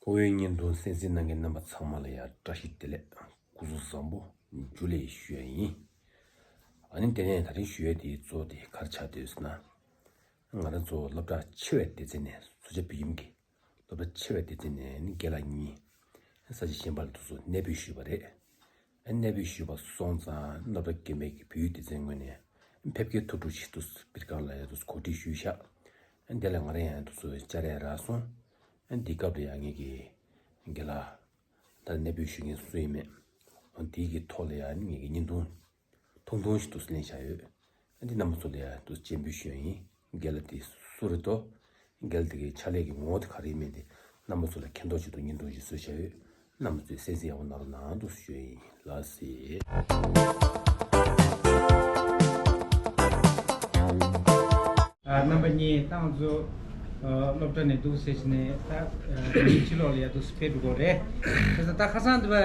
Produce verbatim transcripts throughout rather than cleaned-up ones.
ཨོ་ཡོན་བརྙན་ཐུང་གསན་གཟིགས་གནང་མཁན་རྣམ་པ་ཚང་མ་ལ་ཡང་བཀྲ་ཤིས་བདེ་ལེགས། སྐུ་གཟུགས་བཟང་པོ། འཇུ་ལེ་ཞུ་ཡ་ཡིན། ཨ་ནི་དེ་ནས་ད་རིང་ཞུ་ཡ་དེའི་གཙོ་བོ་དེ་ག་རེ་ཆགས་བསྡད་ཡོད་ཟེར་ན། ང་རང་ཚོ་སློབ་གྲྭ་ཆེ་བའི་སྡེ་ཚན་ནས་ཚོགས་བཅར་བོད་ཁྱིམ་གྱི་སློབ་གྲྭ་ཆེ་བའི་སྡེ་ཚན་ནས་ནི་རྒན་ལགས་གཉིས་ས་ཆ་གཞན་པ་ལ་དུ་སུ་གནས་སྤོས་ཞུས་པ་རེད། གནས་སྤོས་ཞུས་པ་སོང་ཙང་སློབ་གྲྭ་རྒན་པའི་གི་བོད་ཡིག་སྡེ་ཚན་ངོས་ནས་ཕེབས་སྐྱེལ་ཐུགས་སྤྲོ་ཞིག་ཏུ་སྤིར་ཁང་ལ་ཡང་དུ་གོ་སྒྲིག་ཞུས་ཤག་དེ་ལ་ང་རང་ཡང་དུ་སུ་བཅར་ཡ་རག་སོང་། འདི་སྐབས་ལ་ཡང་ངེད་ཀྱི་རྒན་ལགས་ད་གནས་སྤོས་ཞུ་མཁན་སུ་ཡིན་མེད། འདིའི་གི་ཐོག་ལ་ཡང་ངེད་ཀྱི་བརྙན་ཐུང་ཐུང་ཐུང་ཞིག་ཏུ་ལེན་བྱ་ཡོད། ཨ་འདི་རྣམ་པ་ཚོ་ལ་ཡང་དུ་སྤྱན་འབུལ་ཞུ་ཡ་ཡིན། རྒན་ལགས་དེ་སུ་རེད་དོ། རྒན་ལགས་དེ་གི་ཕྱག་ལས་ཀྱི་ངོ་བོ་དེ་ག་རེ་ཡིན་མིན་དེ་རྣམ་པ་ཚོ་ལ་མཁྱེན་རྟོགས་ཆེད་དུ་བརྙན་ཐུང་ཞིག་བཟོས་བྱ་ཡོད། རྣམ་པ་ཚོས་གསན་གཟིགས་ཡག་པོ་གནང་རོགས་གནང་དུ་ཞུ་ཡ་ཡིན། ལགས་སེ། རྣམ་པ་གཉིས་ཏང་ཚོ་སློབ་གྲྭ་ནས་འདུག་ཟེར་བྱས་ནས་ད་ཕྱི་ལོགས་ལ་ཡ་འདུག་ཕེབས་འགྲོ་གི་རེད། བྱས་ཙང་ད་ཁ་སང་དུ་བ་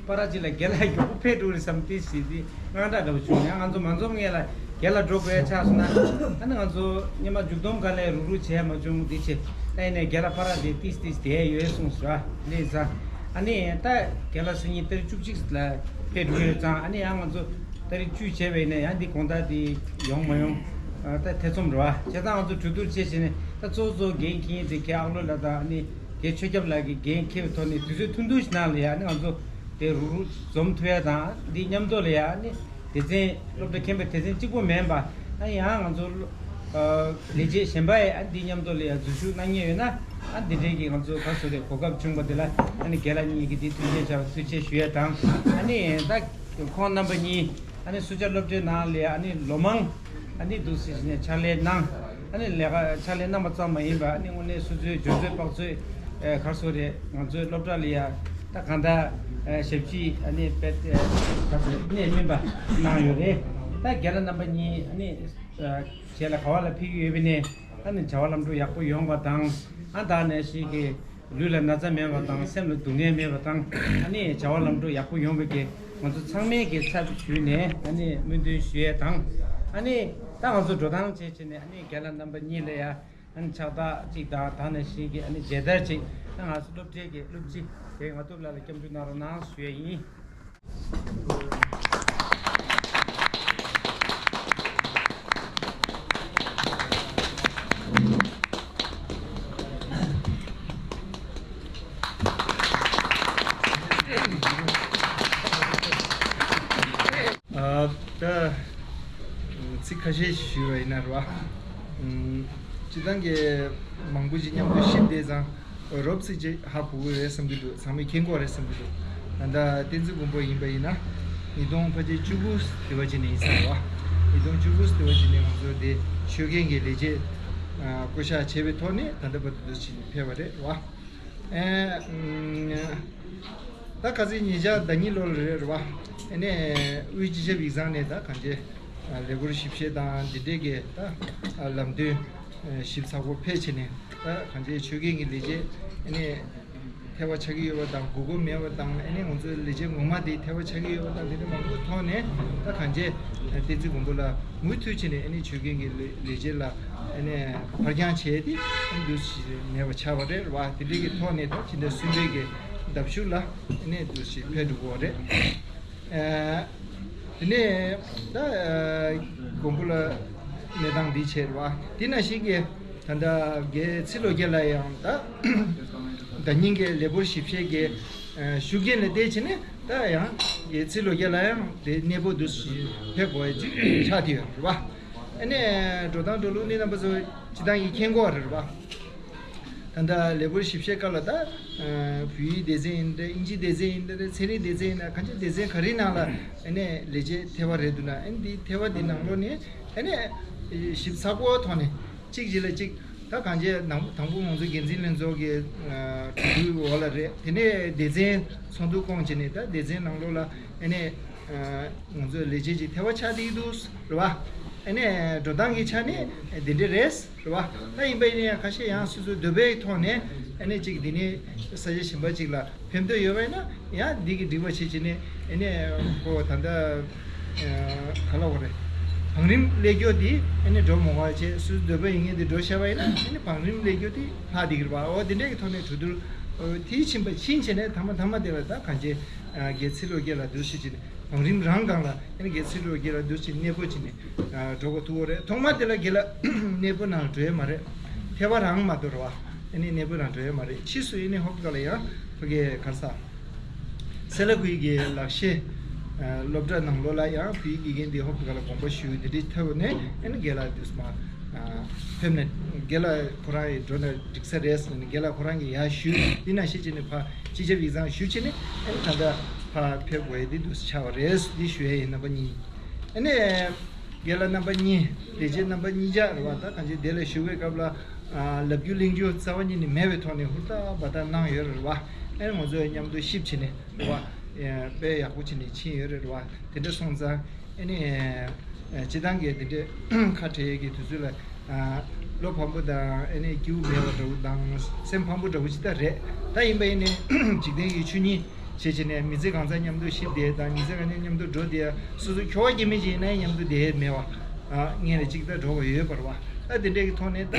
པ་ར་ཅིག་ལ་རྒན་ལགས་མགྱོགས་པོ་ཕེབས་འགྲོ་རེད་བསམ་ཏེ་ཞིག་དེ་དངངས་སྐྲག་འདྲ་པོ་བྱུང་། ཡང་ང་ཚོ་མ་འཛོམས་སྔོན་ལ་རྒན་ལགས་འགྲོ་དགོས་ཆགས་སོང་ན་ཨ་ནི་ང་ཚོ་སྔོན་མ་མཇུག་སྡོམ་ག་ལས་རུག་རུག་བྱས་མ་བྱུང་དེ་བྱས་ད་ཡིན་ནའི་རྒན་ལགས་པ་ར་དེ་ཏིས་ཏིས་བསྡད་ཡོད་གསུངས་སོ། ལས་ཙང་ཨ་ནི་ད་རྒན་ལགས་སང་ཉིན་ཏ་རིག་བཅུ་གཅིག་ལ་ཕེབས་འགྲོ་ཡོད་ཙང་ཨ་ནི་ཡང་ང་ཚོ་ཏ་རིག་བཅུ་བྱས་པ་ཡིན་ན་ཡང་འདི་དགོང་དག་འདི་ཡོང་མ་ཡོང་ད་ཐེ་ཚོམ་རེད་བ། བྱས་ཙང་ང་ཚོ་གྲོས་བསྡུར་བྱས་བྱས་ནས་ད་གཙོ་བོ་གཙོ་བོ་འགན་འཁྱེར་མཁན་དེ་རྒན་ཨ་ལོ་ལགས་དང་ཨ་ནི་རྒན་ཆོས་སྐྱབས་ལགས་ཀྱིས་འགན་འཁྱེར་བའི་ཐོག་ནས་དུས་ཚོད་ཐུང་ཐུང་ཞིག་ནང་ལ་ཡང་ཨ་ནི་ང་ཚོ་དེ་རུག་རུག་འཛོམས་ཐུབ་ཡ་དང་འདི་མཉམ་དུ་ལ་ཡང་ཨ་ནི་སྡེ་ཚན་སློབ་གྲྭ་ཁྱིམ་པའི་སྡེ་ཚན་གཅིག་པོ་མིན་པ་ཨ་ནི་ཡང་ང་ཚོ་ལས་བྱེད་གཞན་པ་ཡང་ཨ་ནི་འདི་མཉམ་དུ་ལ་ཡང་འཛུལ་ཞུགས་གནང་མཁན་ཡོད་ན་ཨ་ནི་འདི་འདྲའི་གི་ང་ཚོ་ག་སོ་རེ་གོ་སྐབས་བྱུང་བ་དེ་ལ་ཨ་ནི་རྒན་ལགས་གཉིས་ཀྱིས་འདི་མཐུན་རྐྱེན་བྱ་བ་ཐུགས་རྗེ་ཞུ་ཡ་དང་ཨ་ནི་ད་ཁོང་རྣམ་པ་གཉིས། ཨ་ནི་སུ་ཇཱ་སློབ་གྲྭའི་ནང་ལ་ཨ་ནི་ལོ་མང་ཨ་ནི་འདུག་སེ་བྱས་ནས་ཕྱག་ལས་གནང་། ཨ་ནི་ལས་ཀ་ཕྱག་ལས་གནང་བ་ཙམ་མ་ཡིན་པར་ཨ་ནི་དངོས་གནས་སོ་སོའི་འཇོན་ཚོད་དཔག་ཚོད་ཨེ་ག་རེ་ཟེར་རེད། ང་ཚོའི་སློབ་གྲྭ་ལ་ཡ་ད་གང་ལྟར་ཨེ་ཞབས་ཕྱི་ཨ་ནི་དཔེ་ཨེ་ག་རེ་ཟེར་གནད་སྨིན་པ་གནང་ཡོད་རེད། ད་རྒན་ལགས་རྣམ་པ་གཉིས་ཨ་ནི་ཨེ་རྗེས་ལ་ག་བ་ལ་ཕེབས་ཀྱི་ཡོད་པ་ནས་ཨ་ནི་བྱ་བ་ལམ་འགྲོ་ཡག་པོ་ཡོང་བ་དང་ཨ་ད་ནང་བཞིན་གྱི་ལུས་ལ་ན་ཚ་མེད་པ་དང་སེམས་ལ་སྡུག་བསྔལ་མེད་པ་དང་ཨ་ནི་བྱ་བ་ལམ་འགྲོ་ཡག་པོ་ཡོང་བའི་གི་ང་ཚོ་ཚང་མའི་གི་ཚབ་ཞུས་ནས་ཨ་ནི་སྨོན་འདུན་ཞུ་ཡས་དང་ཨ་ནི་ད་ང་ཚོ་འགྲོ་སྟངས་བྱས་བྱས་ནས་ཨ་ནི་རྒན་ལགས་རྣམ་པ་གཉིས་ལ་ཡ་ཨ་ནི་ཕྱག་རྟགས་གཅིག་དང་ད་ནང་བཞིན་གྱི་ཨ་ནི་མཇལ་དར་གཅིག་ད་ང་ཚོ་སློབ་གྲྭའི་གི་སློབ་སྤྱི་རྒན་ང་ཐུབ་ལགས་ལ་སྐྱབས་འཇུག་གནང་རོགས་གནང་ཞུ་ཡས་ཡིན། ཨ་ད་ཚིག་ཁ་ཤས་ཞུས་པ་ཡིན་ན་རེད་བ། སྤྱིར་བཏང་གི་མང་པོ་ཞིག་མཉམ་དུ་གཤིབ་བསྡད་ཙང་། རོབ་ཙམ་ཅིག་ཧ་གོ་གི་རེད་བསམ་གྱི་འདུག་ཚང་མས་མཁྱེན་གྱི་ཡོད་རེད་བསམ་གྱི་འདུག་ད་ལྟ་བསྟན་འཛིན་མགོན་པོ་ཡིན་པ་ཡིན་ན་ཉིས་སྟོང་ཕལ་ཆེར་བཅུ་དགུ་དེ་བ་ཅིག་ནས་ཡིན་ས་རེད་བ། ཉིས་སྟོང་བཅུ་དགུ་དེ་བ་ཅིག་ནས་ང་ཚོ་དེ་ཆོས་རྒྱན་གྱི་ལས་བྱེད་བསྐོ་བཞག་བྱས་པའི་ཐོག་ནས་ད་ལྟ་བར་དུ་འདུག་ཅིག་ཕེབས་པ་རེད་བ། ཨེ་ད་ཁ་སང་ཉིས་བརྒྱ་ཟླ་གཉིས་ལོ་ལ་རེད་བ། ཨ་ནས་དབུས་སྤྱི་ཁྱབ་ཡིག་ཚང་ནས་ད་གང་ཅི་ལས་འགུལ་ཞིབ་བཤེར་དང་འདི་འདྲས་ཀྱི་ད་ལམ་སྟོན་ཞིབ་ཚགས་པོ་ཕལ་ཆེར་ནས་ད་གང་ཅི་ཆོས་རྒྱན་གྱི་ལས་བྱེད་ཨ་ནས་ཐེ་བ་ཆགས་ཀྱི་ཡོད་པ་དང་དགོས་མཁོ་མེད་པ་དང་ཨ་ནས་ང་ཚོའི་ལས་བྱེད་ངོ་མ་དེ་ཐེ་བ་ཆགས་ཀྱི་ཡོད་པ་དང་དེ་འདྲ་མང་པོ་ཐོག་ནས་ད་གང་ཅི་བསྟན་འཛིན་མགོན་པོ་ལ་མུ་མཐུད་བྱས་ནས་ཨ་ནས་ཆོས་རྒྱན་གྱི་ལས་ལས་བྱེད་ལ་ཨ་ནས་ཕར་འགྱངས་བྱས་ཏེ་ཨ་ནས་འདུག་ཞིག་མེད་པ་ཆགས་པ་རེད་བ། དེ་འདྲས་ཀྱི་ཐོག་ནས་ད་ཕྱི་ཟླ་གསུམ་པའི་གི་ཟླ་མཇུག་ལ་ཨ་ནས་འདུག་ཞིག་ཕེབས་འགྲོ་གི་ཡོད་རེད། ཨ་དེ་ནས་ད་མགོན་པོ་ལ་གནས་སྟངས་འདི་བྱས་རེད་བ། དེ་ནང་བཞིན་གྱི་ད་ལྟ་རྒན་ཚེ་ལོ་རྒྱལ་ལགས་ཡང་ད་ཟླ་ཉིན་གྱི་ལས་འགུལ་ཞིབ་བཤེར་གྱི་ཨ་ཤུགས་རྐྱེན་ལ་བརྟེན་བྱས་ནས་ད་ཡང་རྒན་ཚེ་ལོ་རྒྱལ་ལགས་ཡང་དེ་གནས་སྤོ་འདུག་ཕེབས་དགོས་ཡ་ཅིག་ཆགས་བསྡད་ཡོད་རེད་བ། ཨ་ནས་འགྲོ་སྟངས་འགྲོ་ལུགས་ནི་རྣམ་པ་ཚོ་སྤྱིར་བཏང་གིས་མཁྱེན་གྱི་ཡོད་རེད་བ། ད་ལྟ་ལས་འགུལ་ཞིབ་བཤེར་སྐབས་ལ་ད་བོད་ཡིག་སྡེ་ཚན་ཡིན་འདྲ་དབྱིན་ཇིའི་སྡེ་ཚན་ཡིན་འདྲ་ཚན་རིག་སྡེ་ཚན་ཡིན་འདྲ་གང་ཅི་སྡེ་ཚན་ག་རེའི་ནང་ལ་ཨ་ནས་ལས་བྱེད་ཐེ་བ་རེད་འདུག་ན་ཨ་ནི་འདི་ཐེ་བ་འདི་ནང་ལོགས་ནས་ཨ་ནས་ཞིབ་ཚགས་པོའི་ཐོག་ནས་གཅིག་གཅིག་ལ་གཅིག་ད་གང་ཅི་དང་དང་པོ་ང་ཚོ་འགན་འཛིན་ལྷན་ཚོགས་ཀྱི་གྲོས་བསྡུར་འོག་ལ་རེད། དེ་ནས་སྡེ་ཚན་ཚོགས་འདུ་བསྐོང་བྱས་ནས་ད་སྡེ་ཚན་ནང་ལོགས་ལ་ཨ་ནས་ང་ཚོའི་ལས་བྱེད་ཀྱི་ཐེ་བ་ཆགས་བསྡད་ཀྱི་འདུག་རེད་བ། ཨ་ནས་འགྲོ་སྟངས་ཀྱི་ཆ་ནས་འདི་འདྲ་རེད་རེད་བ། ད་ཡིན་པ་ཡིན་ན་ཡང་ཁ་ཤས་ཡང་སོ་སོའི་འདོད་པའི་ཐོག་ནས་ཨ་ནས་ཅིག་འདི་ནས་ས་ཆ་གཞན་པ་ཅིག་ལ་ཕེབས་འདོད་ཡོད་པ་ཡིན་ན་ཡང་འདི་གི་སྒྲིག་པ་བྱེད་བྱེད་ནས་ཨ་ནས་ཁོ་ད་ལྟ་ག་ལ་བ་རེད། བང་རིམ་ལས་སྐྱོ་འདི་ཨ་ནས་འགྲོ་མོ་བ་བྱས་སོ་སོའི་འདོད་པ་ཡིན་ངེས་འདི་འགྲོ་ཤ་བ་ཡིན་ན་ཨ་ནས་བང་རིམ་ལས་སྐྱོ་འདི་ལྷག་འདི་གི་རེད་བ། འོ་འདི་འདྲས་ཀྱི་ཐོག་ནས་གྲོས་བསྡུར་ དེའི་ཕྱིན་པ་ཕྱིན་བྱས་ནས་ཐ་མ་ཐ་མ་དེ་ལ་ད་གང་ཅི་རྒྱལ་ཚེ་རིང་རྒྱལ་ལ་འདུག་ཞིག་བྱས་ནས་བང་རིམ་རང་སྒང་ལ་ཨ་ནི་རྒྱལ་ཚེ་རིང་རྒྱལ་ལ་འདུག་ཅིག་གནས་སྤོ་བྱས་ནས་འགྲོ་དགོས་ཐུག་གོ་རེད། ཐོག་མ་དེ་ལ་རྒྱལ་ལ་གནས་སྤོ་ནང་འགྲོ་ཡས་མ་རེད། ཐེ་བ་རང་མ་གཏོགས་རེད་བ། ཨ་ནི་གནས་སྤོ་ནང་འགྲོ་ཡས་མ་རེད། ཕྱིས་སུ་ཨ་ནི་ཧོབ་ག་ལ་ཡང་ཕ་གི་ག་ས། སེ་ལ་ཀུའི་གི་ལག་ཤེས་སློབ་གྲྭ་ནང་ལོགས་ལ་ཡང་བོད་ཡིག་དགེ་རྒན་དེ་ཧོབ་ག་ལ་དགོངས་པ་ཞུས། དེ་འདྲའི་ཐོག་ནས་ཨ་ནི་རྒན་ལགས་དུས་མ་ཕེབས་ནས་རྒན་ལགས་ཁོ་རང་ཡི་འགྲོ་ན་འགྲིག་ས་རེད་ཟེར་ནས་རྒན་ལགས་ཁོ་རང་གི་ཡར་ཞུས། དེ་ནང་བཞིན་བྱས་ནས་ཕར་སྤྱི་ཁྱབ་ཡིག་ཚང་ཞུས་བྱས་ནས་ཨ་ནི་ད་ལྟ་ཕར་ཕེབས་དགོས་ཡས་དེ་དུས་ཆགས་པ་རེད། འདི་ཞུ་ཡས་ཡིན། རྣམ་པ་གཉིས། ཨ་ནི། རྒན་ལགས་རྣམ་པ་གཉིས། ལས་བྱེད་རྣམ་པ་གཉིས་ཆ་རེད་བ། ད་གང་ཅི་དེ་ལ་ཞུ་བའི་སྐབས་ལ། ལབ་རྒྱུ་གླེང་རྒྱུ་རྩ་བ་ཉིད་ནས་མེད་པའི་ཐོག་ནས་ཧུར་ཐག་འབད་ཐག་གནང་ཡོད་རེད་བ། ཨ་ནི་ང་ཚོ་མཉམ་དུ་གཤིབ་བྱས་ནས་རེད་བ། དཔེ་ཡག་པོ་བྱས་ནས་ཕྱིན་ཡོད་རེད་བ། དེ་འདྲ་སོང་ཙང་ཨ་ནི། སྤྱི་བཏང་གི་དེ་འདྲའི་ཁ་བྲལ་གྱི་དུས་ཚོད་ལ། བློ་ཕམ་པོ་དང་ཨ་ནི་སྐྱིད་པོ་མེད་པ་འདྲ་བོ་དང་སེམས་ཕམ་པོ་འདྲ་བོ་ཅིག་ད་རེད། ད་ཡིན་པ་ཡིན་ནའི་འཇིག་རྟེན་གྱི་ཆོས་ཉིད། བྱས་བྱས་ནས་མི་ཚེ་གང་ཚང་མཉམ་དུ་གཤིབ་བསྡད་དང་མི་ཚེ་གང་ཚང་མཉམ་དུ་འགྲོ་བསྡད། སོ་སོ་ཁྱོ་ག་སྐྱེ་དམན་ཅིག་ཡིན་ན་མཉམ་དུ་བསྡད་མེད་པ། ཨ་ངས་ལ་གཅིག་ད་འགྲོ་བ་ཡོད་པ་རེད་བ། ཨ་དེ་འདྲའི་གི་ཐོག་ནས་ད་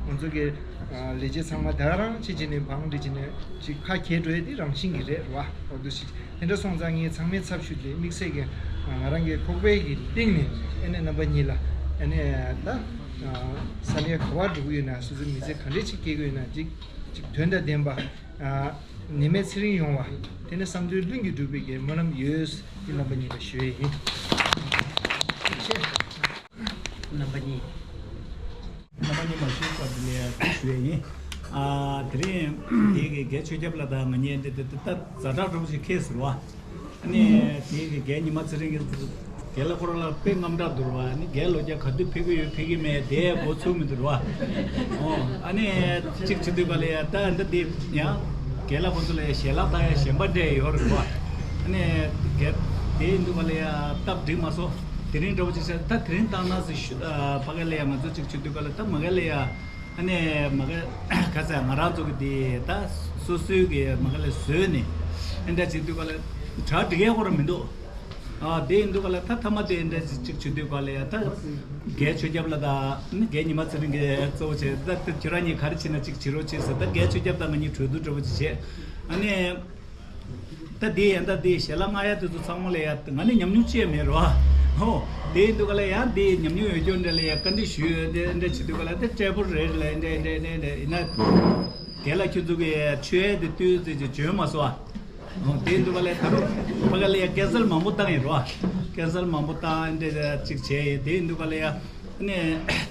ང་ཚོ་གི་ཨ་ལས་བྱེད་ཚང་མ་ད་རང་བྱས་བྱས་ནས་བང་སྒྲིག་བྱས་ནས་ཅིག་ཁ་གྱེས་འགྲོ་ཡས་དེ་རང་བཞིན་གྱི་རེད་བ། འོ་འདུག་སེ་དེ་འདྲ་སོང་ཙང་ངས་ཚང་མའི་ཚབ་ཞུས་ཏེ་དམིགས་བསལ་གྱི་ང་རང་གི་ཁོག་པའི་གི་གཏིང་ནས་ཨ་ནི་རྣམ་པ་གཉིས་ལ་ཨ་ནི་ད་ས་གནས་ག་པར་འགྲོ་གི་ཡོད་ན་སོ་སོའི་མི་ཚེ་ག་འདྲས་ཅིག་སྐྱེལ་གི་ཡོད་ན་ཅིག་ཅིག་དོན་དང་ལྡན་པ། ནད་མེད་ཚེ་རིང་ཡོང་བ། དེ་ནི་བསམ་དོན་ལྷུན་གྱིས་འགྲུབ་པའི་གི་སྨོན་ལམ་ཡོད། འདི་རྣམ་པ་གཉིས་ལ་ཞུ་ཡས་ཡིན། ཐུགས་རྗེ་ཆེ། རྣམ་པ་གཉིས། རྣམ་པ་གཉིས་མ་ཞུས་པར་འདི་ལས་ཞུ་ཡས་ཡིན། ཨ་དེ་རིང་དེ་གི་རྒན་ཆོས་སྐྱབས་ལགས་དང་ང་གཉིས་འདི་འདི་འདི་ད་ཛ་དྲག་འགྲོ་ཞིག་ཁེལ་ཟེར་བ། ཨ་ནི་དེ་གི་རྒན་ཉི་མ་ཚེ་རིང་གི་རྒན་ལགས་ཁོ་རང་ལ་དཔེ་རྔམ་དྲག་འདུག་ར་བ། ཨ་ནི་རྒན་ལོ་བརྒྱ་ག་དུས་ཕེབས་ཀྱི་ཡོད་ཕེབས་ཀྱི་མེད་དེ་འགོ་ཚུགས་མི་འདུག་ར་བ། ཨོ་ཨ་ནི་གཅིག་བྱེད་དུས་ག་ལ་ཡ་ད་འདི་འདི་ཡང་རྒན་ལགས་ཁོ་ཚོ་ལ་ཡ་ཞལ་ལག་བཏང་ཡ་ཞེན་པ་འདྲ་ཡོད་རེད་བ། ཨ་ནི་རྒན་དེ་ཡིན་དུས་ག་ལ་ཡ་སྟབས་འགྲིག་མ་སོང་། དེ་རིང་འདྲ་བོ་ཅིག་བྱས་ད་དེ་རིང་བཏང་ན་ཟེར་ཞུ་ཨ་ཕ་ག་ལ་ཡ་ང་ཚོ་གཅིག་བྱེད་དུས་ག་ལ་ད་མ་ག་ལ་ཡ། ཨ་ནི་མ་ག་ག་ཚ་ང་རང་ཚོ་གི་དེ་ད་སོ་སོའི་གི་མ་ག་ལ་བཟོས་ནས་ཨ་འདྲ་བྱེད་དུས་ག་ལ་གྲ་སྒྲིག་ཡས་ཁོ་རང་མི་འདུག་ཨ་དེ་ཡིན་དུས་ག་ལ་ད་ཐ་མ་དེ་ཨ་འདྲ་ཅིག་བྱེད་དུས་ག་ལ་ཡ་ད་རྒན་ཆོས་སྐྱབས་ལགས་དང་ཨ་ནི་རྒན་ཉི་མ་ཚེ་རིང་གི་གཙོ་བོ་བྱས་ད་ད་ཁྱེད་རང་གཉིས་ག་རེ་བྱེད་ན་ཅིག་བྱེད་རོགས་བྱེད་ཟེར། ད་རྒན་ཆོས་སྐྱབས་དང་ང་གཉིས་གྲོས་བསྡུར་འདྲ་བོ་ཅིག་བྱས། ཨ་ནི། ད་དེ་ཡན་ད་དེ་ཞལ་ལག་མངགས་ཡ་དེ་ཚོ་ཚང་མ་ལ་ཡ་ང་ནི་ཉམས་མྱོང་ཅི་ཡང་མེད་རོ། ཧོ། དེ་ཡིན་དུས་ག་ལ་ཡ་དེ་ཉམས་མྱོང་ཡོད་རྒྱུ་འདྲ་ལ་ཡ་བཀའ་འདྲི་ཞུས་ཡོད་དེ་འདྲ་བྱེད་དུས་ག་ལ་དེ་སྤྲད་པོ་རེད་ལ་འདྲ་འདྲ་འདྲ་འདྲ་ཡིན་ན། རྒན་ལགས་ཁྱོད་ཚོ་གི་ཆོས་དེ་ལྟོས་ཟེར་གྱི་བྱོན་མ་སོང་ཨ། ཧོ། དེ་ཡིན་དུས་ག་ལ་ད་རུང་ཕ་ག་ལ་ཡ་སྐལ་སེལ་མང་པོ་བཏང་ཡིན་རོ། སྐལ་སེལ་མང་པོ་བཏང་འདྲ་ཅིག་བྱས་ཡོད། དེ་ཡིན་དུས་ག་ལ་ཡ། ཨ་ནི་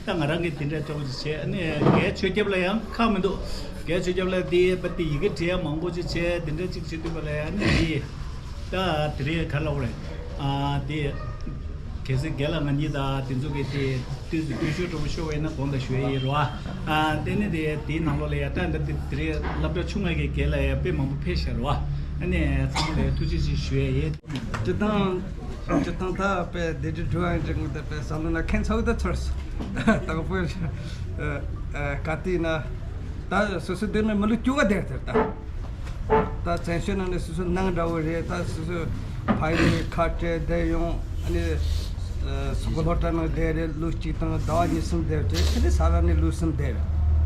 ད་ང་རང་གིས་དེ་འདྲ་ཅོག་ཅིག་བྱས། ཨ་ནི་རྒན་ཆོས་སྐྱབས་ལ་ཡང་ཁག་མི་འདུག་རྒན་ཆོས་སྐྱབས་ལ་དེ་པ་དེ་ཡི་གེ་བྲིས་ཡ་མང་པོ་ཅིག་བྱས། དེ་འདྲ་ཅིག་བྱེད་དུས་ག་ལ་ཡ་ཨ་ནི་དེ་ད་དེ་རིང་ག་ལབ་དགོས་རེད། ཨ་དེ་གལ་སྲིད་རྒན་ལགས་ང་གཉིས་དང་དེ་ཚོ་གི་དེ་དུས་སུ་སྐྱོན་ཤོར་འདྲ་པོ་ཤོར་བ་ཡིན་ན་དགོངས་དག་ཞུ་ཡ་ཡིན་རོ། ཨ་དེ་ནི་དེ་དེའི་ནང་ལོགས་ལ་ཡ་ད་ད་དེ་དེ་རིང་སློབ་གྲྭ་ཆུང་ང་གི་རྒན་ལགས་ཡ་དཔེ་མང་པོ་ཕེབས་ཤག་རོ། ཨ་ནི་ཚང་མ་ལ་ཡ་ཐུགས་རྗེ་ཆེ་ཞུ་ཡ་ཡིན། སྤྱིར་བཏང་། སྤྱིར་བཏང་ད་དཔེ་བདེ་སྒྲིག་འགྲོ་ཡང་འགྲིག་མི་འདུག་དཔེ་ས་ལུ་ན་ཁན་ཚ་བོ་ད་ཚོར་སོང་། དང་པོ་ཨ་ག་དུས་ན་ད་སོ་སོ་སྡོད་ན་མི་ལོ་བཅོ་ལྔ་བསྡད་ཟེར་ད། ད་བཙན་བྱོལ་ནང་ནས་སོ་སོ་ནང་འདྲ་བོ་རེད། ད་སོ་སོ་ཕ་ཡུལ་ནས་ཁ་བྲལ་བསྡད་ཡོང་། ཨ་ནི་སོག་པོ་སློབ་གྲྭ་ནང་བསྡད་རེད། ལོ་གཅིག་དང་ཟླ་བ་གཉིས་གསུམ་བསྡད་རེད། ཨ་ནི་ས་ར་ནས་ལོ་གསུམ་བསྡད་རེད།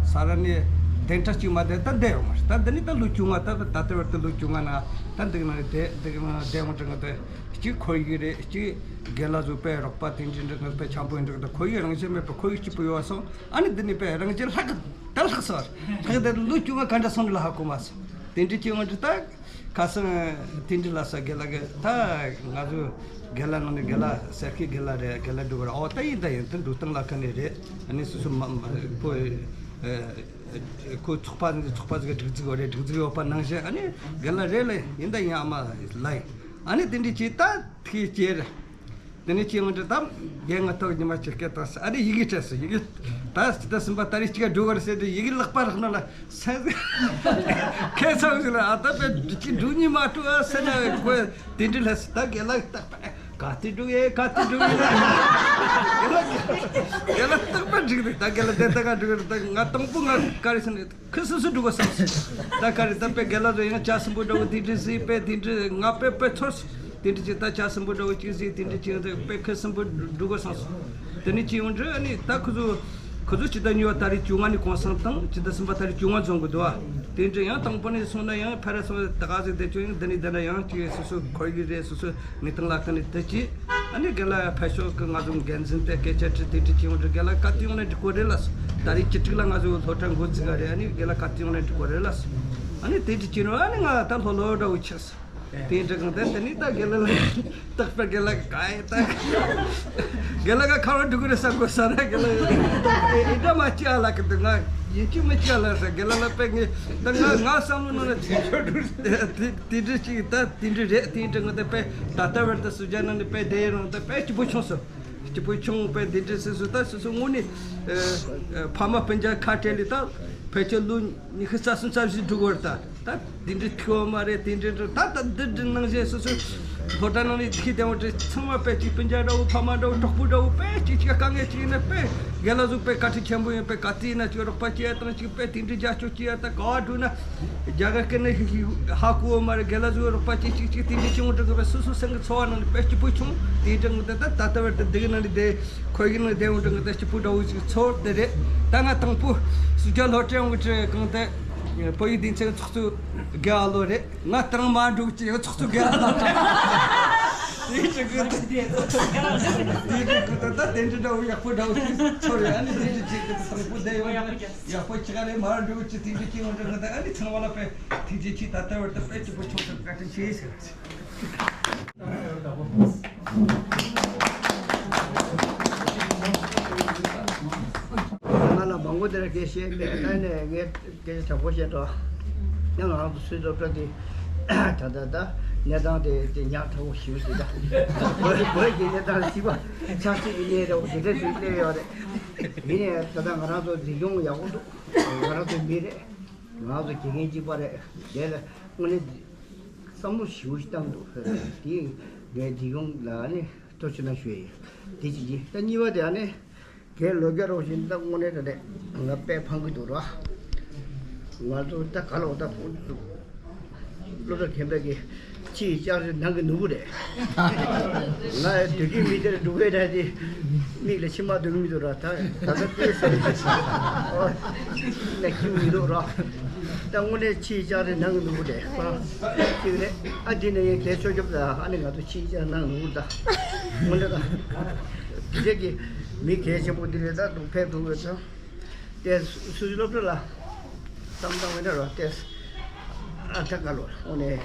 ས་ར་ནས་བདུན་ཕྲག་གཅིག་མ་བསྡད་ད་བསྡད་ཡོང་མ་རེད། ད་འདི་ནི་ད་ལོ་བཅོ་ལྔ་ད་ད་ལྟ་བར་དུ་ལོ་བཅོ་ལྔ་ན་ད་འདི་ནང་བསྡད་འདི་ནང་བསྡད་ཡོང་དྲན་གི་འདུག་གཅིག་ཁོར་ཡུག་རེད། གཅིག་རྒན་ལགས་ཚོ་དཔེ་རོགས་པ་དེ་འདྲ་འདྲ་དཔེ་འཆམ་པོ་ཡིན་འདྲ་ད་ཁོར་ཡུག་རང་བཞིན་མེད་པ་ཁོར་ཡུག་སྐྱིད་པོ་ཡོད་སོང་། ཨ་ནི་འདི་ནི་དཔེ་རང་བཞིན་ལྷག་གི་ད་ལྷག་སོང་། ལྷག་དེ་ལོ་བཅོ་ལྔ་ག་འདྲ་སོང་ལ་ཧ་གོ་མ་སོང་། དེ་འདྲ་སྐྱིད་ངོ་འདྲ་ད་ཁ་སང་དེ་འདྲ་ལ་ས་རྒན་ལགས་གི་ད་ང་ཚོ་རྒན་ལགས་ནང་ནས་རྒན་ལགས་སེར་སྐྱའི་རྒན་ལགས་རེད། རྒན་ལགས་འགྲོ་གི་རེད། ཨོ་ད་ཡིན་ད་ཡིན་ད་འགྲོ་སྟངས་ལ་ཁ་ནས་རེད། ཨ་ནི་སོ་སོ་མ་མ་ཁོ་ཁོ་ཚོགས་པ་ཚོགས་པ་ཚོ་གི་སྒྲིག་འཛུགས་རེད། སྒྲིག་འཛུགས་ཡོད་པ་ནང་བཞིན་ཨ་ནི་རྒན་ལགས་རེད་ལ་ཡིན་ད་ཡིན་ཨ་མ་ལ་ཡིན། ཨ་ནི་དེ་འདྲ་ཅིག་ད་ཐིག་ཅེར། དེ་ནས་ཅི་ཡང་འདྲི་དམ། རྒན་ང་ཐོག་ཉི་མ་ཅིག་སྐད་བཏང་ས་ཨ་རི་ཡི་གེ་བྲིས་སོ་ཡི་གེ། ད་ཅི་ད་སུམ་པ་ད་རི་ཅི་ག་འགྲོ་གར་ཟེར་དུས་ཡི་གེ་ལག་པ་རག་ན་ལ་སེ། ཁེ་ཚང་ཞིག་ལ་ཨ་ད་པེ་ཅི་འགྲུ་ཉི་མ་ཀྲུ་ཨ་སེ་ན་ཁོས་དེ་འདྲི་ལས་ད་རྒན་ལགས་ད་པེ་ག་དེ་འགྲུ་ཡེ་ག་དེ་འགྲུ་ཡེ་ལ། རྒན་ལགས་རྟག་པར་འགྲིག་འདུག་ད་རྒན་ལགས་དེ་ད་ག་འགྲུ་གར་ད་ང་དང་པོ་ང་ག་རེ་ཟེར་ནས། ཁོས་སོ་སོ་འགྲོ་དགོས་བསམ་སོང་། ད་ག་རེ་ད་དཔེ་རྒན་ལགས་ཚོ་ཡིན་ན་ཇ་སྲིན་པོ་འདྲ་བོ་དེ་འདྲ་ཟིག་དཔེ་དེ་འདྲ་ང་དཔེ་དཔེ་ཚོར་སོང་། དེ་འདྲ་ཅིག་ད་ཇ་སྲིན་པོ་འདྲ་བོ་ཅིག་ཟིག་དེ་འདྲ་ཅིག་ད་དཔེ་ཁོས་སྲིན་པོ་འགྲོ་དགོས་བསམ་སོང་། དེ་ནས་ཅི་ཡོང་འདྲ་ཨ་ནི་ད་ཁོ་ཚོ་ཁོ་ཚོ་ཇི་ལྟར་ཉོ་བ་ད་རེས་བཅོ་ལྔ་ནས་གོང་སང་བཏང་ཇི་ལྟར་སྲིན་པོ་ད་རེས་བཅོ་ལྔ་རྫོང་གི་འདུག་ཨ། དེ་འདྲ་ཡང་དང་པོ་ནས་སོང་ན་ཡང་ཕ་ར་སོང་ད་ག་ཟིག་དེ་ཆོ་ཡང་འདི་ནས་འདི་འདྲ་ཡང་ཅིག་སོ་སོ་ཁོར་ཡུག་རེད། སོ་སོ་ངེས་དང་ལ་ཁ་ནས་དེ་ཅི་ཨ་ནི་རྒན་ལགས་ཕ་ཤོག་གི་ང་ཚོ་འགན་འཛིན་དེ་སྐད་ཆ་དྲི་དེ་འདྲ་ཅི་ཡོང་འདྲ་རྒན་ལགས་ག་དུས་ཡོང་ན་འགྲིག་གོ་རེད་ལ་སོ། ད་རེས་བཅུ་དྲུག་ལ་ང་ཚོ་སློབ་གྲྭ་འགོ་ཚུགས་ག་རེད། ཨ་ནི་རྒན་ལགས་ག་དུས་ཡོང་ན་འགྲིག་གོ་རེད་ལ་སོ། ཨ་ནི་དེ་འདྲ་ཅི་ནོ་ཨ་ནི་ང་ད་ལྷོད་ལྷོད་འདྲ་བོ་ཆགས་སོ། དེ་འདྲ་གང་ལྟར་དེ་ནི་ད་རྒན་ལགས་ལ་རྟག་པར་རྒན་ལགས་ག་ཡེ་ད་རྒན་ལགས་ག་ཁ་ར་འགྲོ་གི་རེད་ས་གོ་ས་ར་རྒན་ལགས་ཨེ་འདྲ་མ་ཅི་ཨ་ལ་གི་འདུག་ང་ཡིན་གཅིག་མིན་གཅིག་ཨ་ལ་ས་རྒན་ལགས་ལ་དཔེ་ངས་ད་ང་ང་བསམ་བློ་ནང་ལ་དེ་དེ་འདྲ་ཅིག་ད་དེ་འདྲ་རེད། དེ་འདྲ་ང་ད་དཔེ་ད་ལྟ་བར་དུ་སུ་ཇ་ནང་ནས་དཔེ་བསྡད་ཡོད་རུང་ད་དཔེ་སྐྱིད་པོ་བྱུང་སོང་། སྐྱིད་པོ་བྱུང་། དཔེ་འདི་འདྲ་སོ་སོ་ད་སོ་སོ་དངོས་གནས་ཨ་ཨ་ཕ་མ་སྤུན་ཀྱག་ཁ་བྲལ་ལས་ད་ཕལ་ཆེར་ལོ་ཉི་ཤུ་རྩ་གསུམ་རྩ་བཞི་འགྲོ་གི་རེད། ད་ད་འདི་འདྲ་ཐུབ་པ་མ་རེད། དེ་འདྲ་འདྲ་ད་ད་འདི་འདྲ་ནང་བཞིན་སོ་སོ་སློབ་གྲྭ་ནང་ནས་ཁྱི་དེ་འོ་འདྲ་ཚང་མ་དཔེ་གཅིག་སྤུན་ཀྱག་འདྲ་བོ་ཕ་མ་འདྲ་བོ་གྲོགས་པོ་འདྲ་བོ་དཔེ་གཅིག་གཅིག་དཀའ་ངལ་གཅིག་ཡིན་ན་དཔེ་རྒན་ལགས་ཚོ་དཔེ་བཀའ་དྲིན་ཆེན་པོ་ཡིན། དཔེ་ག་དུས་ཡིན་ན་ཅིག་རོགས་པ་བྱེད་ཡ་དང་ཅིག་དཔེ་དེ་འདྲ་རྒྱབ་སྐྱོར་བྱེད་ཡ་ད་ག་བ་འགྲོ་ན། རྒྱ་གར་སྐད་ནི་ཧི་ཧི་ཧ་གོ་བ་མ་རེད། རྒན་ལགས་ཚོས་རོགས་པ་ཅིག་ཅིག་ཅིག་དེ་འདྲ་ཅིག་འོང་དྲག་གི་བས་སོ་སོ་སེམས་ཀྱི་ཚོར་བ་ནང་ནས་དཔེ་སྐྱིད་པོ་བྱུང་། དེ་འདྲ་ངོ་དེ་ད་ད་ལྟ་བར་དུ་འདི་གི་ནང་ནས་བསྡད་ཁོར་ཡུག་ནང་བསྡད་འོང་དྲག་གི་ད་སྐྱིད་པོ་འདྲ་བོ་ཅིག་ཚོར་དེ་རེད། ད་ང་དང་པོ་སུ་ཇ་སློབ་གྲྭ་ཡོང་གི་ཁྲིད་གང་དེ་བོད་ཡིག་སྡེ་ཚན་ཚོགས་གཙོ་རྒན་ཨ་ལོ་རེད། ང་ད་རང་མ་འགྲོ་གི་ཅི་ཡང་ཚོགས་གཙོ་རྒན་ཨ་ལོ་རེད། དེ་འདྲ་གི་ད་དེ་འདྲ་འདྲ་བོ་ཡག་པོ་འདྲ་བོ་ཅིག་ཚོར་རེད། ཨ་ནི་དེ་འདྲ་ཅིག་གི་དང་པོ་བསྡད་ཡོང་དྲག་ཡག་པོ་ཅི་ག་རེ་མར་འགྲོ་ཅི་དེ་འདྲ་ཅི་ཡོང་དྲག་གི་ད་ཨ་ནི་ཚང་མ་ལ་དཔེ་ཐུགས་རྗེ་ཆེ། ད་ལྟ་བར་དུ་དཔེ་སྐྱིད་པོ་བྱུང་སོང་། བཀའ་དྲིན་ཆེ་ཟེར། ང་ལ་མང་པོ་དེར་སྐད་བཤད་མེད། ད་ནས་ངས་སྐད་ཆ་དྲང་པོ་བཤད་འགྲོ། ཡང་ང་རང་ཚོ་སུད་སློབ་གྲྭ་དེ་ད་ལྟ་ད་གནས་སྟངས་དེ་དེ་ཉག་ཕྲ་བོ་ཞིག་འདུག་ད་བོད་བོད་ཀྱི་གནས་སྟངས་སྲིད་པ་ཆབ་སྲིད་ཀྱི་གནས་རེད་བ། དེ་འདྲ་ཞིག་སླེབས་ཡོད་རེད། ཡིན་ནའི་ད་ལྟ་ང་རང་ཚོ་འཛིན་སྐྱོང་ཡག་པོ་འདུག་ང་རང་ཚོ་མི་རེད། ང་ཚོ་དགེ་རྒན་གཅིག་པ་རེད། དེ་ལ་དངོས་གནས་བསམ་བློ་ཞེ་པོ་ཞིག་བཏང་འདུག་དེ་ངས་འདི་གུང་ལ་ནི་ཐུགས་རྗེ་ཆེ་གནང་ཞུ་ཡ་ཡིན། དེ་གཅིག་གིས་ད་གཉིས་པ་དེ་ཨ་ནི་རྒན་ལོ་བརྒྱ་རོགས་བཞིན་ད་དངོས་གནས་ད་ནས་ང་དཔེ་ཕངས་གི་འདུག་ར། ང་ཚོ་ད་ག་ལོག་ད་སློབ་གྲྭ་མཁན་པ་གི་ཕྱི་ཡི་ལྕགས་རི་ནང་གི་ནོར་བུ་རེད། ང་སྡོད་ཀྱི་མི་དེར་འགྲོ་གི་རེད་དེ། མིག་ལ་མཆི་མ་སྡོད་ཀྱི་མི་འདུག་ར། ད་ད་ལྟ་དེ་ཟེར་གྱི་ཨོ་ན་ཁྱིམ་མི་འདུག་ར། ད་དངོས་གནས་ཕྱི་ཡི་ལྕགས་རི་ནང་གི་ནོར་བུ་རེད་པ། ཅིག་རེད། ཨ་འདི་ནས་ཡང་གལ་ཆོག་ཆོག་ད་ཨ་ནི་ང་ཚོ་ཕྱི་ཡི་ལྕགས་རི་ནང་གི་ནོར་བུ་ད། དངོས་གནས་ད། དེ་འདྲ་གི་མི་གལ་ཆེན་པོ་འདི་རེད། ད་འདུག་ཕེབས་འདུག་བས་ད། ཏེ་སུ་སློབ་གྲྭ་ལ་བསམ་བཏང་བའི་འདྲ་རོ་ཏེ་ཨ་ཐ་ཀ་ལོ་འོ་ནས་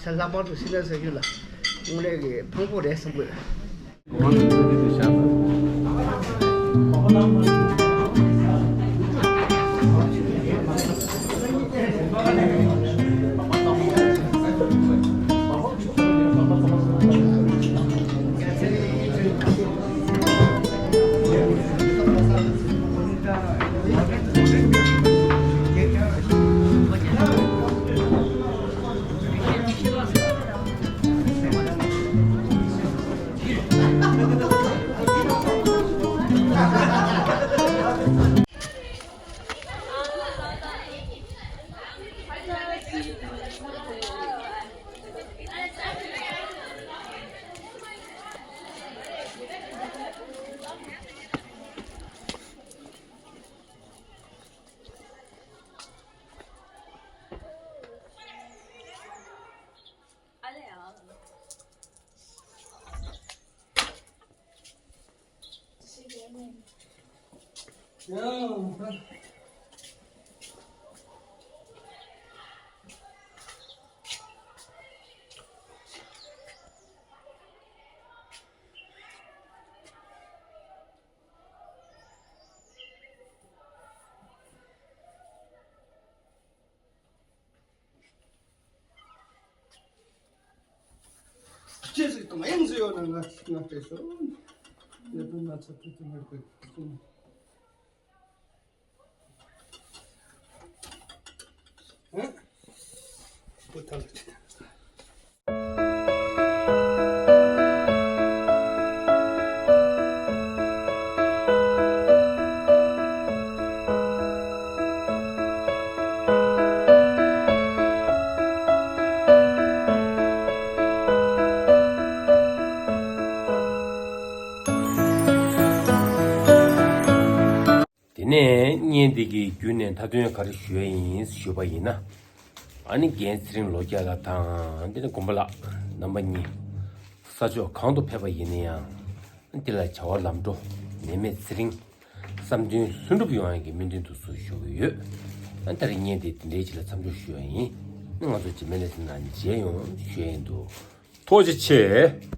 ས་ལྷག་པར་དུ་སི་ནེ་ས་ཁུལ་ལ་དངོས་གནས་ཀྱི་ཕངས་པོ་རེད་བསམ་གི་ཡོད། ཅི་ཟིག་དང་ཡང་ཟིག་ཡོད་ན་ང་ང་སྤྲད་ཤོག་ངས་དུ་ན་ཚ་ཐུ་ཐུ་ངར་གི་ཐུ། ཨ། བུ་ཐ་ལ་ཅི། དེ་ནས་ བརྙན་འདི་གི་བརྒྱུད་ནས་མཐའ་དོན་ག་རེ་ཞུ་ཡ་ཡིན་ཞུས་པ་ཡིན་ན། ཨ་ནི་རྒན་ཚེ་རིང་ལོ་བརྒྱ་ལགས་དང་དེ་ནས་དགོན་པ་ལགས་རྣམ་པ་གཉིས་ས་ཕྱོགས་གང་དུ་ཕེབས་པ་ཡིན་ན་ཡང་དེ་ལ་བྱ་བ་ལམ་འགྲོ་ནད་མེད་ཚེ་རིང་བསམ་དོན་ལྷུན་གྲུབ་ཡོང་ཡག་གི་སྨོན་འདུན་དུ་སུ་ཞུ་གི་ཡོད། ཨ་ད་རེས་བརྙན་དེ་དེ་འདྲའི་ཅིག་ལ་མཚམས་འཇོག་ཞུ་ཡ་ཡིན། ང་ཚོ་རྗེས་མའི་ལེ་ཚན་ནང་མཇལ་ཡོང་ཞུ་ཡ་ཡིན་འདུག་ཐུགས་རྗེ་ཆེ།